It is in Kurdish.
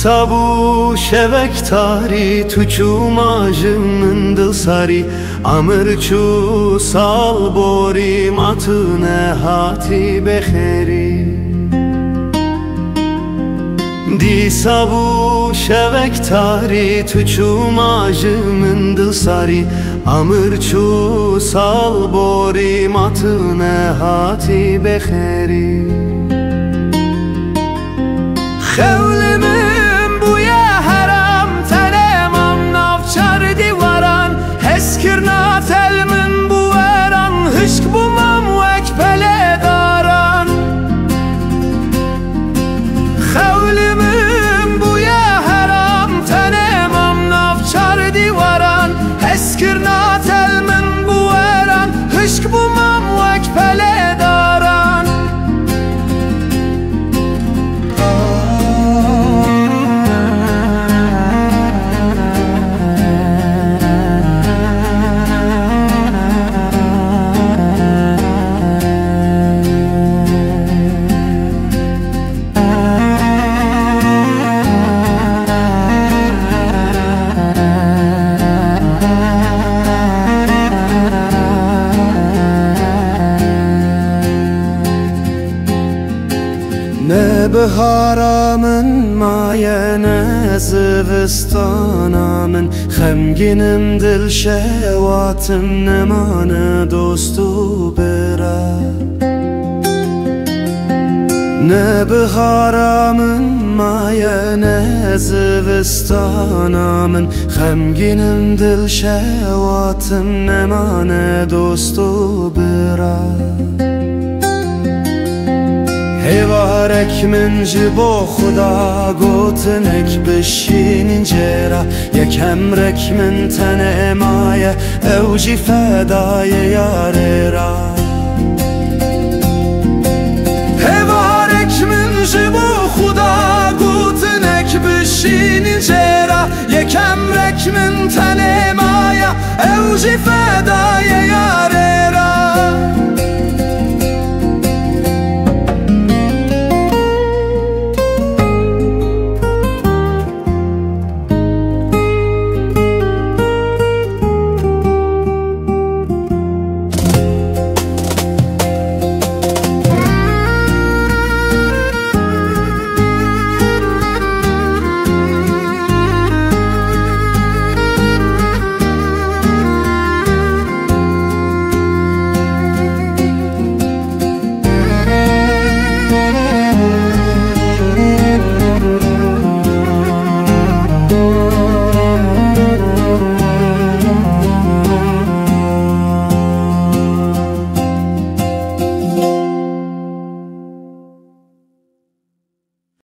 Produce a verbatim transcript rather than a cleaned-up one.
Dîsa bû şevek tarî, tu çûma ji min dilsarî. Emir çû sal borî, ma tu nehatî bêxêrî. Dîsa bû şevek tarî, tu çûma ji min dilsarî. Emir çû sal borî, ma tu nehatî bêxêrî. Xew li min bûye heram, tenê mam nav çar dîwaran. Hezkirina te li min bû weran, hişk bû mam wek peledaran. Xew li min bûye heram, tenê mam nav çar dîwaran. Hezkirina te li min bû weran, hişk bû mam wek peledaran. Ne bihara min maye, ne zivistana min. Xemgînim, dilşewatim, nemane dost û bira. Ne bihara min maye, ne zivistana min. Xemgînim, dilşewatim, nemane dost û bira. Hêvarek min ji bo Xuda gotinek bişînin cêra. Yek emrek min tenê maye, ew jî fedayê yarê ra. Hêvarek min ji bo Xuda gotinek bişînin cêra. Yek emrek min tenê maye, ew jî fedayê